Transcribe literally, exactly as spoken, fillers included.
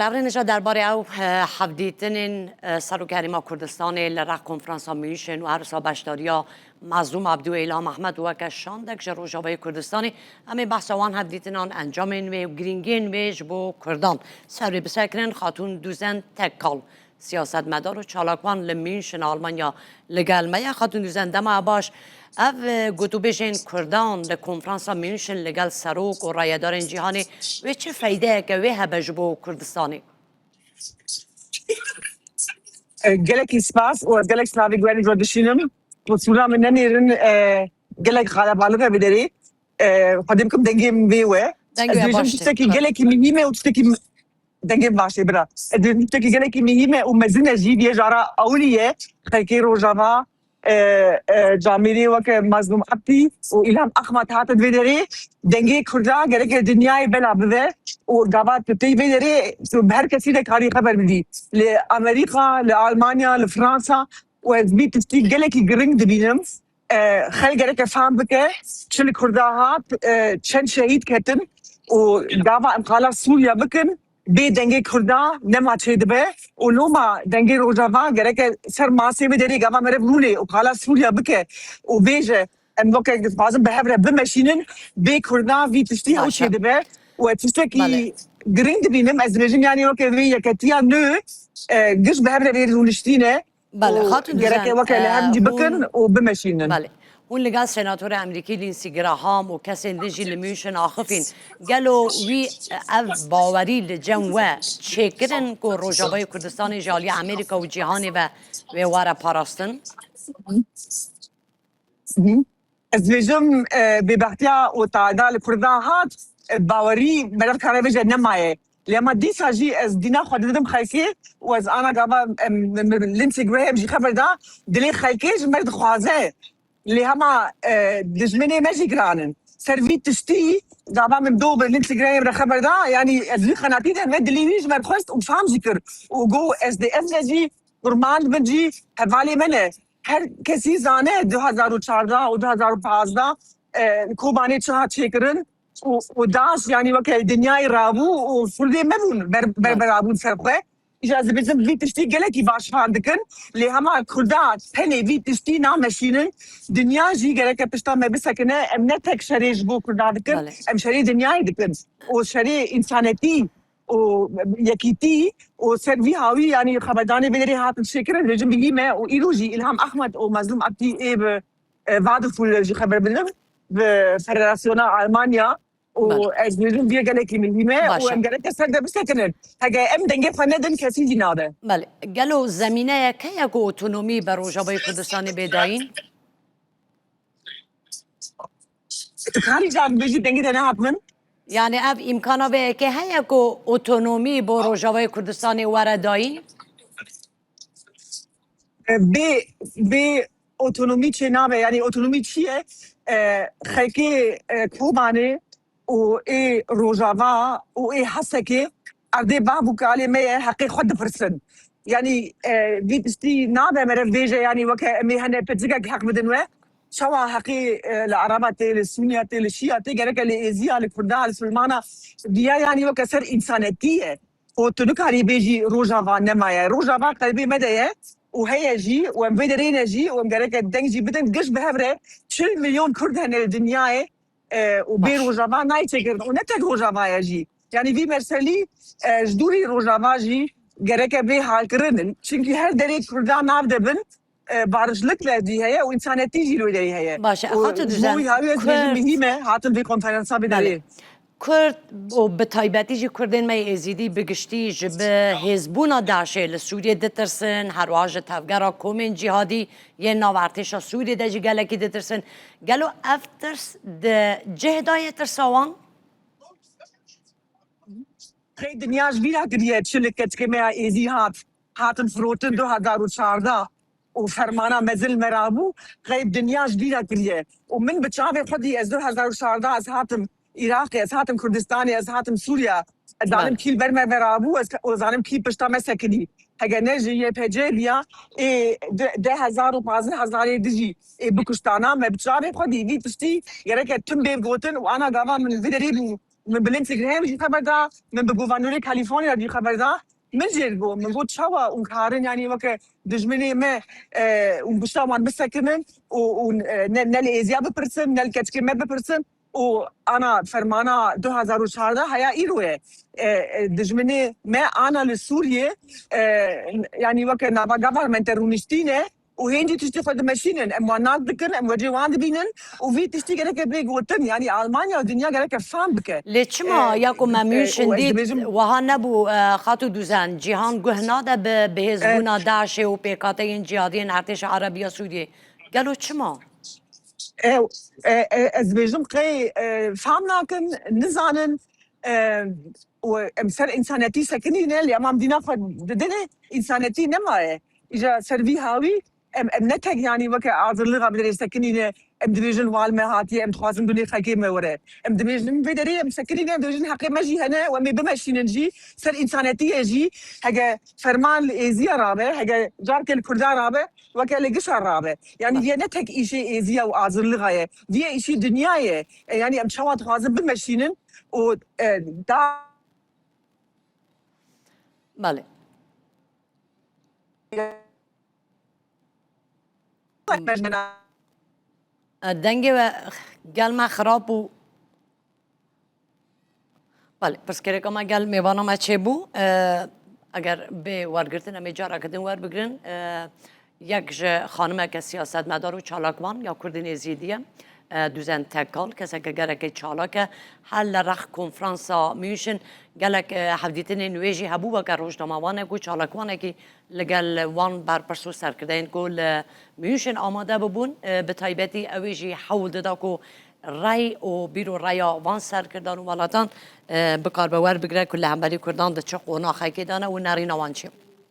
Lewrênêja derbarê ew, e, hevdîtinên, e, Serokê Herêma Kurdistanê li rex konferansa München û her wisa beşdariya Mezlûm Abdî û Îlham Ehmed weke şandek ji Rojavayê Kurdistanê. Em ê behsa wan hevdîtinan, encamên wê û girîngiyên wê ji bo Kurdan ser wê bisekirin. Xatûn Dûzen Tekkal, siyasetmedar û çalakvan li München, Almanya, li gel me ye. Xatûn Dûzen, dema baş. Ev, e, gotûbêjên Kurdan li konferansa München li gel serok û rayedarên cîhanê wê çi feydeyeke wê hebe ji bo Kurdistanê? E, gelekî spas û ez gelek silavê guherî re dişînim. Qusûra min nenêrin, e, gelek xalebalixe bi derê. E, Xwedê bikim dengê min bê we. Dengê Ez we dibêjim baş tiştekî tê. Gelekî muhîm e û tiştekî dengê baş ê bira. Ez dibêjim tiştekî gelekî muhîm e û mezin e jî, vê jara ewilî ye. Xelkê Rojava, e, e, camêrê weke Mazlûm Abdî û Îlham Ahmed hatin vê derê. Dengê Kurda gereke dinyayê bela bibe û gava tu tê vê derê, tu bi her kesî de karî xeber bidî. Li Amerîka, li Almanya, li Fransa û ez vî tiştî gelekî giring dibînim. E, xelk gereke fam bike, çi li Kurda hat, e, çend şehîd ketin û gava em xala Sûriya bikin, bê dengê Kurda nema çêdibe û loma dengê Rojava gereke ser masê biderê, gava meriv rûnê û xala Sûriya bike û bêje, em weke dixwazin bi hev re bimeşînin, bê Kurda vî tiştî ew Baş e. Çêdibe û ez tiştekî Belê. Giring dibînim, ez dibêjim, yanî weke vê yeketiya nû, e, giş bi hev re vê rûniştîne Belê, û Xatûn gereke Dûzen, weke li e, hev jî bikin hûn, û bimeşînin. Belê. Hûn li gel Senatorê Amerîkî Lindsey Graham û kesên din jî li München axifîn. Gelo wî ev bawerî li cem we çêkirin ku Rojavayê Kurdistanê ji aliyê Amerîka û cîhanê ve wê were parastin? Hı. Ez dibêjim, e, bêbextiya û taeda li Kurda hat, e, bawerî meriv kare bêje nemaye. Lê hema dîsa jî ez dîna xwe didim xelkê û ez ana gava, em, em, Lindsey Graham jî xeber da, dilê xelkê ji me dixwaze. Lê hema, e, dijminê me jî giran in. Ser vî tiştî gava min do bi Lindsey Graham re xeber da, yanî ez vî xenatî de me dilê wî ji me xwest û fam jî kir. Û got, ez dê, ez ne jî kurmand bin jî hevalê me ne. Her kesî zane du hezar û çardeh û du hezar û pazdeh, e, Kobanê çi hat çêkirin û, û DAIŞ, yanî weke dinyayê rabû û sûdê me bûn ber, ber, Belê. Berabûn ser xwe. Îja ez dibêjim vî tiştî gelekî baş fam dikin. Lê hema Kurda tenê vî tiştî nameşînin. Dinya jî gereke pişta me bisekine. Em ne tek şerê ji bo Kurda dikin. Belê. Em şerê dinyayê dikin. Û şerê însanetî û yekîtî û ser vî hawî, yanî xeberdanê vê derê hatin çêkirin, rejim bihî me û îro jî Îlham Ahmed û Mezlûm Abdî ê bi, e, Vadeful jî xeber bidin, bi Federasyona Almanya û Belê. Ez dibêjim vê gelekî muhîm e Baş û e. Em gereke ser de bisekinin. Hege em dengê xwe nedin, kesî jî nabe. Belê. Gelo zemîneyek heye ku otonomî be Rojavayê Kurdistanê bê dayîn? Tu karî car bibêjî, dengê te nehat min? Yani ev îmkana vê yekê heye ku otonomî bo Rojavayê Kurdistanê were dayîn? E, bê, bê otonomî çê nabe. Yani otonomî çi ye? E, xelkê, e, Kobanê û ê Rojava û ê Hesekê erdê bav û kalê me ye, heqê xwe dipirsin. Yanî, e, vî tiştî nabe meriv bêje, yanî weke em ê hene piçikek heq bidin we. Çawa heqê, e, li Ereba tê, li Sûniya tê, li Şiya tê, gereke li Êziya, li Kurda, li Silmana diya, yanî weke ser însanetî ye. Û tu nikarî bêjî Rojava nemaye. Rojava qelbê me de ye û heye jî û em vê derê ne jî û em gereke deng jî bidin. Giş bi hev re çil milyon Kurd hene li dinyayê, e, û bê Baş. Rojava nayê çêkirin. Û ne tek Rojava ye jî. Yanî vî meselî, e, ji dûrî Rojava jî gereke bê halkirin in. Çimkî her derê Kurda nav de bin, e, barişlik le jî heye û însanetî jî li wê derê heye. Baş e, Û Xatûn ji bo Dûzen, wî hawî ez dibêjim Kurd muhîm e hatin vê konferansa vê Belê. Derê. Kurd û bi taybetî jî Kurdên me yê Êzîdî bi giştî ji bi hêzbûna DAIŞê li Sûriyê ditirsin, her wiha ji tevgera komên cîhadî yên nav artêşa Sûriyê de jî gelekî ditirsin. Gelo ev tirs di cih de ye tirsa wan? Xey dinya ji bîra kiriye çi li keçikê me ya Êzî hat, hatin firotin du hezar û çardeh û fermana mezin li me rabû, xey dinya ji bîra kiriye. Û min bi çavê xwe dî, ez du hezar û çardeh ez hatim Iraqê, ez hatim Kurdistanê, ez hatim Sûriya. Ez zanim Belê. Kî li ber me ve rabû, ez, û zanim kî pişta me sekinî. Hege ne ji Y P G diya, ê de, deh hezar û pazdeh hezarê dijî ê bikuştana me bi çavê xwe dî. Vî tiştî gereke tim bê gotin û ana gava min vê derê bû. Min bi Lindsey Graham jî xeber da, min bi Guvernûrê California jî xeber da. Min jê digot, min got çawa hûn karin, yanî weke dijminê me, e, hûn pişta wan bisekinin û, û, e, ne, ne li êziya bipirsin, ne li keçikê me bipirsin û ana fermana du hezar û çardeh heya îro ye. E, e, dijminê me ana li Sûriyê, e, yanî weke nava governmente rûniştîne û hêncî tiştê xwe dimeşînin. Em wan nas dikin, em wecê wan dibînin û vî tiştî gereke bê gotin. Yanî Almanya û dinya gereke fam bike. Lê çima, e, ya ku me e, München û ez dît, dibêjim wiha nebû, e, xat û duzen, cîhan guh nade bi, bi hêzbûna E, DAIŞê û pêkhateyên cihadiyên Artêşa Erebiya Sûriyê? Gelo çima? E, e, e, ez dibêjim qey, e, fam nakin, nizanin, e, û em ser însanetî sekinîne, lê em am dîna xwe didinê, însanetî nemaye. Îja ser vî hawî em, em ne tek, yanî weke azirlixa bi derê sekinîne, em dibêjin wal me hatiye, em dixwazin gunê xelkê me were. Em dibêjin vê derê em sekinîne, em dibêjin heqê me jî hene û em ê bimeşînin jî, ser însanetiyê jî, hege ferman li êziya rabe, hege carke li Kurda rabe, weke li gişa rabe. Yanî Baş. Vê ne tek îşê êziya û azirlixa ye. Vê îşê dinya ye. E, yanî em çawa dixwazin bimeşînin û, e, da Belê. E, dengê we gel me xirab bû. Belê, pirsgirêka me gel mêvana me çêbû. E, eger bê wergirtin, em ê careke din werbigirin. E, yek ji xanimeke siyasetmedar û çalakvan ya Kurdên Êzîdî ye. E, Duzen Tekal, keseke gelekê çalak e. Her li rex konferansa München gelek, e, hevdîtinên wê jî hebû, weke rojnamevanek û çalakvanekî li gel wan berpirs û serkirdeyên ku li München amade bibûn. E, bi taybetî ew ê jî hewl dida ku rey û bîr û reya van serkirdan û welatan, e, bikaribe werbigire ku li hemberî Kurdan di çi qonaxekê de ne û nerîna wan çi ye.